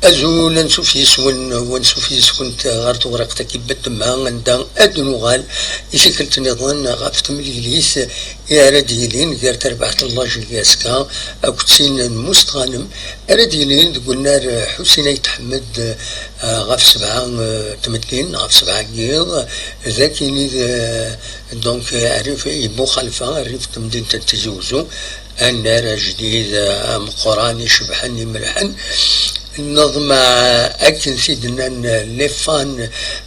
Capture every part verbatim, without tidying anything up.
Azul, ansuf yes-wen, wansuf yes-went ɣer tewriqt-agi n ddemma, anda ad nuɣal i tikkelt nniḍen ɣef temlilit i ara d-yilin gar terbaɛt n la J S K akked tin n Mustɣanem, ara d-yilin deg unnar Ḥusin Ayt Ḥmed, eh, ɣef sebɛa, eh, tmeddin, ɣef sebɛa n yiḍ, d akini d, eh, donc, eh, rrif i Buxalfa, rrif n temdint n Tizi Uzzu, annar ajdid, eh, ameqqran, icebḥen, imelḥen. Neḍmeɛ, akken t-id-nnan les fans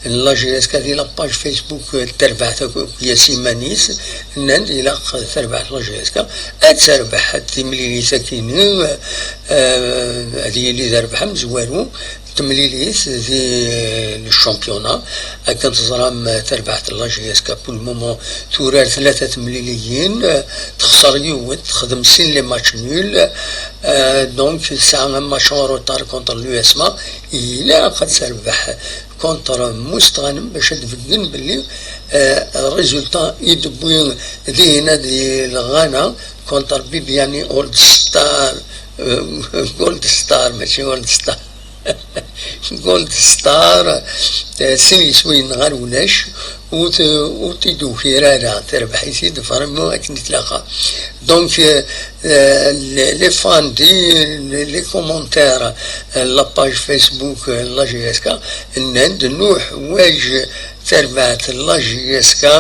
n la J S K di la page Facebook, eh, terbeḥ akk yas iman-is, nnan-d ilaq terbeḥ la J S K, ad terbeḥ timlilit akini, eh, ad yili d rrbeḥ amezwaru, temlilit di le championnat. Akken teẓram, terbaɛt n la J S K pour le moment turar tlata temliliyin, texṣer yiwet, texdem sin les matchs nuls. Euh, donc tesɛa un match en retard contre l'U S M A. Ilaq ad terbeḥ contre Mustɣanem bac ad d-beggen belli, euh, résultat i d-tewwi dihin di lɣana contre Bibiani Old Star, euh, Gold Star, mačči Old Star. Gold Star, eh, sin yiswiyen ɣer ulac, ur t-, ur t-id-ukir ara, terbeḥ-it-id vraiment akken i tlaqqa. Donc, eh, eh, les, les fans di, les, les commentaires, eh, la page Facebook, eh, la J S K, nnan-d nuḥwaǧ tarbaɛt la J S K,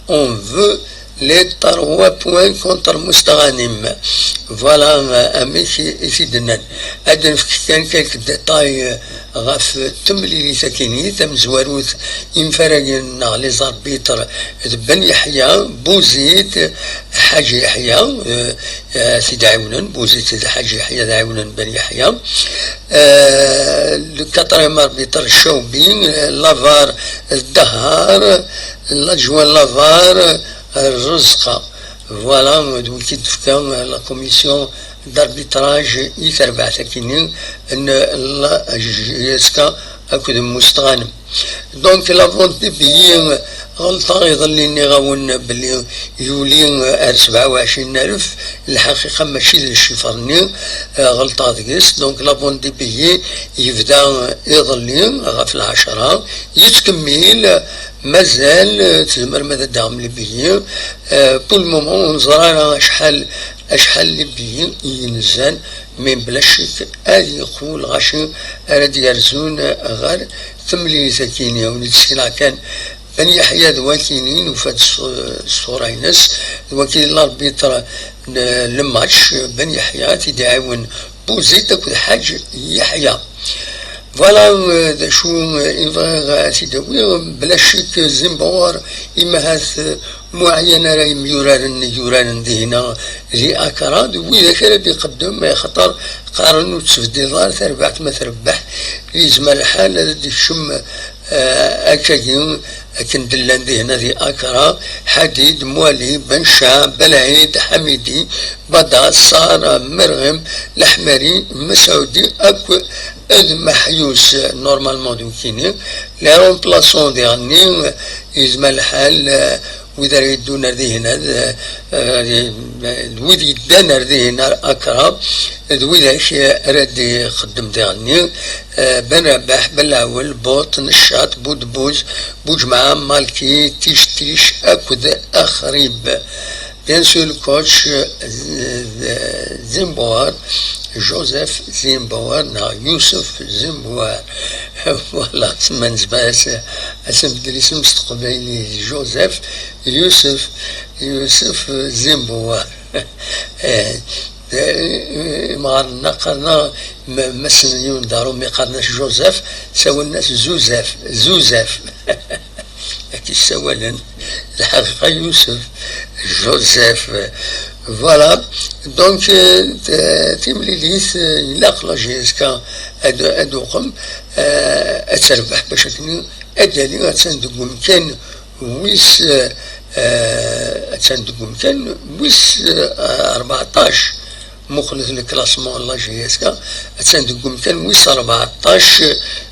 on veut les trois points contre Mustaghanim. Voilà, euh, amek i, i t-id-nnan. Ad nefk kan quelques détails, euh, ɣef temlilit akini tamezwarut, imfaragen neɣ les arbitres d Ben Yeḥya, Buzid, Ḥaǧi Yeḥya, euh, euh, t-id-ɛiwnen, Buzid d Ḥaǧi Yeḥya d ɛiwnen Ben Yeḥya. Euh, le quatrième arbitre, Chaubi, euh, la var, Dahar, l'adjoint la var, Rrezqa. Voilà, d wiki d-tefka la commission d'arbitrage i terbaɛt akini n la J S K akked Mustɣanem. Donc, la vente des billets, ɣelṭeɣ iḍelli, nniɣ-awen belli yuli ar sebɛa u ɛecrin alef, lḥaqiqa mačči d lecifar-nni, ɣelṭeɣ deg-s. Donc, la vente des billets yebda iḍelli ɣef lɛecra, yettkemmil. Mazal, eh, tzemrem ad d-taɣem les billets. Eh, pour le moment, ur neẓri ara acḥal, acḥal les billets i yenzan, mais bla ccek ad yeqqel lɣaci ara d-yerzun ɣer temlilit-agi-nni. Ur nettseɛlem kan Ben Yeḥya d wakini, nufa-d ṣṣu-, ṣṣura-ines, d wakini l'arbitre n le match, Ben Yeḥya, t-id-iɛiwen Buzid akked Ḥaǧ Yeḥya. Voilà, euh, d acu, euh, i bɣiɣ ad t-id-awiɣ, bla ccek Zimbawar, imahat, euh, muɛyan ara yemyuraren, yuraren dihina di Akra, d widak ara d-iqeddem, axaṭer qqaren ur tettbeddileḍ ara tarbaɛt ma trebbeḥ, yezmer lḥal ad d-ikcem, euh, akkagi, akken d-llan dihina di Akra, Ḥadid, Mwali, Benca, Belɛid, Ḥamidi, Bada, Sara, Merɣim, Leḥmeri, Mesɛudi, akk d Meḥyus, normalement d wikini. Les remplaçants diɣenni, yezmer lḥal, eh, wid ara yeddun ar dihina, d, eh, d wid yeddan ar dihina, Akra, d widak ara d-ixeddem diɣenni, eh, Ben Rabaḥ, Ben Lawel, Buṭ, Neccaṭ, Budbuz, Buǧemɛa, Malki, Tictic akked Axrib. Bien sûr, le coach, euh, Zimbouar, Joseph Zimbouar, neɣ Youssouf Zimbouar. Voilà, ma nezmer ad s-, ad s-nbeddel isem s teqbaylit, Joseph, Youssouf, Youssouf Zimbouar. Eh, eh, imɣaren-nneɣ qqaren-aɣ, ma, ma ssnen yiwen d aṛumi qqaren-as Joseph, ssawalen-as Zuzef, Zuzef. Ad k-issawalen, lḥaqiqa, Yusef, Joseph. Voilà. Donc, euh, t-, timlilit, euh, ilaq la J S K ad, ad uqem, euh, ad terbeḥ bac akken ad d-tali, attan deg umkan wis, euh, euh, attan deg umkan wis, euh, rbeɛṭac. Muqlet le classement n la J S K, attan deg umkan wis rbeɛṭac,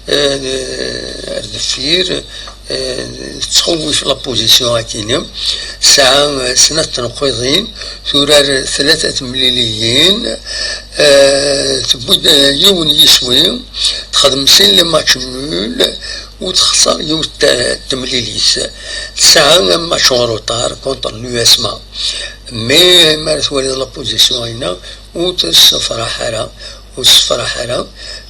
euh, ar deffir, Eh, tettxewwif l'opposition akkin. Tesɛa, eh, snat tneqqiḍin, turar tlata temliliyin, eh, tewwi-d, eh, yiwen yiswi, texdem sin les matchs nuls, u texṣer yiwet, eh, temlilit. Tesɛa un match en retard contre l'U S M A. Mais mi ara twaliḍ l'opposition-ina, ur tessefraḥ ara, ur tessefraḥ ara.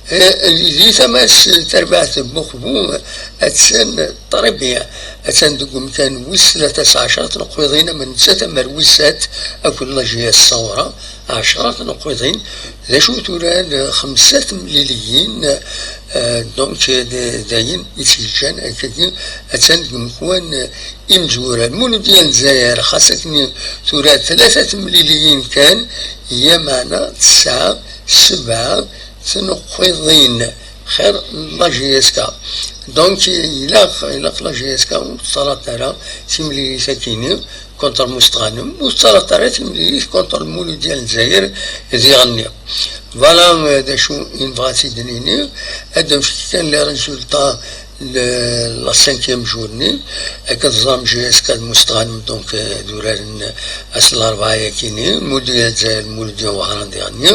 Eh, di tama-s tarbaɛt n Buqbu, attan très bien, attan deg umkan wis tlata s ɛecra tneqqiḍin, ama nettat ama ar wis sat akked la J S Saoura, ɛecra tneqqiḍin. D acu tura, xemsa temliliyin, eh, donc, d-, d ayen i tt-yeǧǧan akkagi, attan deg umkan imezwura. Lmuludya n Lezzayer, xas akken tura tlata temliliyin kan, yamana tesɛa sebɛa tneqqiḍin, xir n la J S K. Donc, ilaq, ilaq la J S K ur tettalaḍ ara timlilit akkin-nni contre Mustɣanem, ur tettalaḍ ara timlilit contre Lmuludya n Lezzayer diɣenni. Voilà, euh, d acu i nebɣa ad t-id-nini. Ad d-nefk kan les résultats de la cinquième journée. Akken teẓram, J S K d Mustɣanem, donc, euh, d uraren ass n larebɛa-yakini, Lmuludya n Lezzayer, Lmuludya n Wehran diɣenni.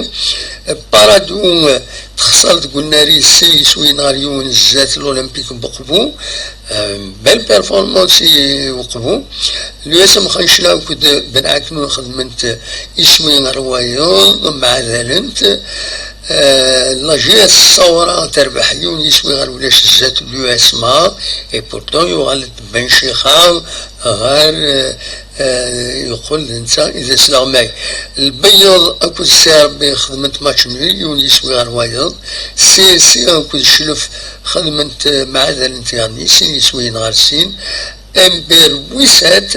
Paradou, euh, texṣer deg unnar-is s yiswiyen ɣer yiwen zdat l'Olympique n Buqbu. Euh, belle performance i Buqbu. L'U S M Xancla akked Ben Aknoun xedment iswi ɣer wayeḍ, mɛadalent. Euh, la J S Saoura terbeḥ yiwen yiswi ɣer ulac zdat l'U S M A, et pourtant yuɣal-d Ben Chixa ɣer, euh, euh, yeqqel d netta i d asleɣmay. Lbeyyeḍ akked Ssi Rebbi xedment match nul, yiwen yiswi ɣer wayeḍ. C S C akked Cclef xedment, euh, mɛadalent, yeɛni sin yiswiyen ɣer sin. Amber wis sat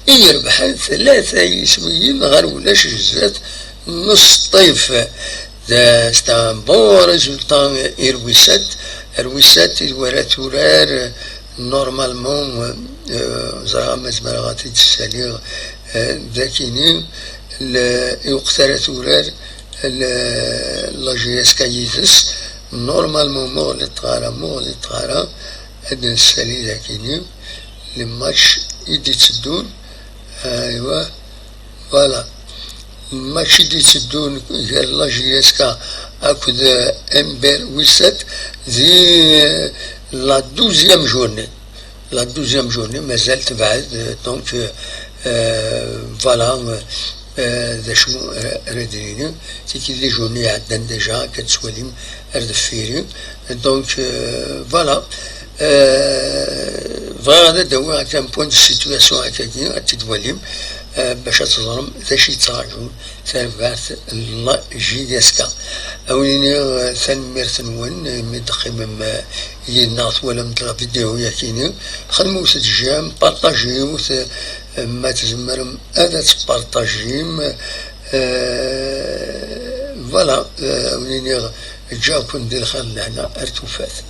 i irebḥen tlata yiswiyen ɣer ulac zdat n Usṭif. D, c'est un bon résultat, ar wis sat, ar wis sat i wara turar, normalement, euh, ẓriɣ ma zemreɣ ad t-id-ssaliɣ, euh, dakini, l-, i weqt ara turar, l-, la J S K yid-s, normalement, ma ɣliṭeɣ ara, ma ɣliṭeɣ ara, ad d-nessali dakini, les matchs i d-itteddun, aywa, voilà. Les matchs i d-itteddun gar la J S K akked, euh, Amber wis sat di, euh, la douzième journée. La douzième journée, mazal tebɛed, euh, donc, euh, euh, voilà, euh, euh, d acu ara, ara d-nini, tikli journée iɛeddan déjà, akka tettwalim ar deffir-i. Donc, euh, voilà. Euh, bɣiɣ ad d-awiɣ akka un point de situation akkagi, ad t-id-walim, euh, bac ad teẓrem d acu yettṛaǧun tarbaɛt n la J S K. A wen-iniɣ, euh, tanemmirt-nwen, euh, mi d-teqqimem, euh, yid-neɣ, twalam-d la vidéo-yakini. Xedmet-d j'aime, partagez-t, euh, ma tzemrem ad tt-partagem. Euh, voilà, euh, a wen-iniɣ, ǧǧaɣ-ken di lxir d lehna ar tufat.